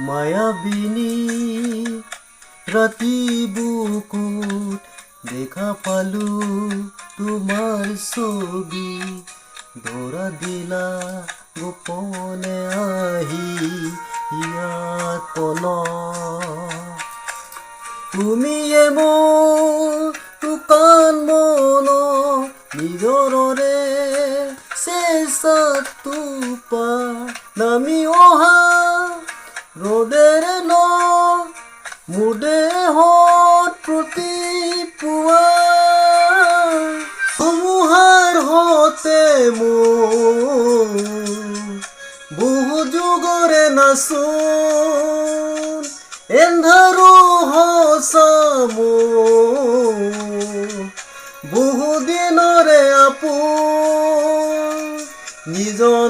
মায়াবিনী ৰাতি বুকুত দেখা পালো তোমাৰ ছবি। ধৰা দিলা গোপনে আহি হিয়াৰ কোণত। তুমিয়ে মোৰ শুকান মন নিজৰৰে চেঁচা টোপা, নামি অহা ৰ'দেৰে ন মোৰ দেহত প্ৰতিপুৱা। ধুমুহাৰ সতে মোৰ বহু যুগৰে নাচোন, এন্ধাৰো সঁচা মোৰ বহুদিনৰে আপোন। নিজৰ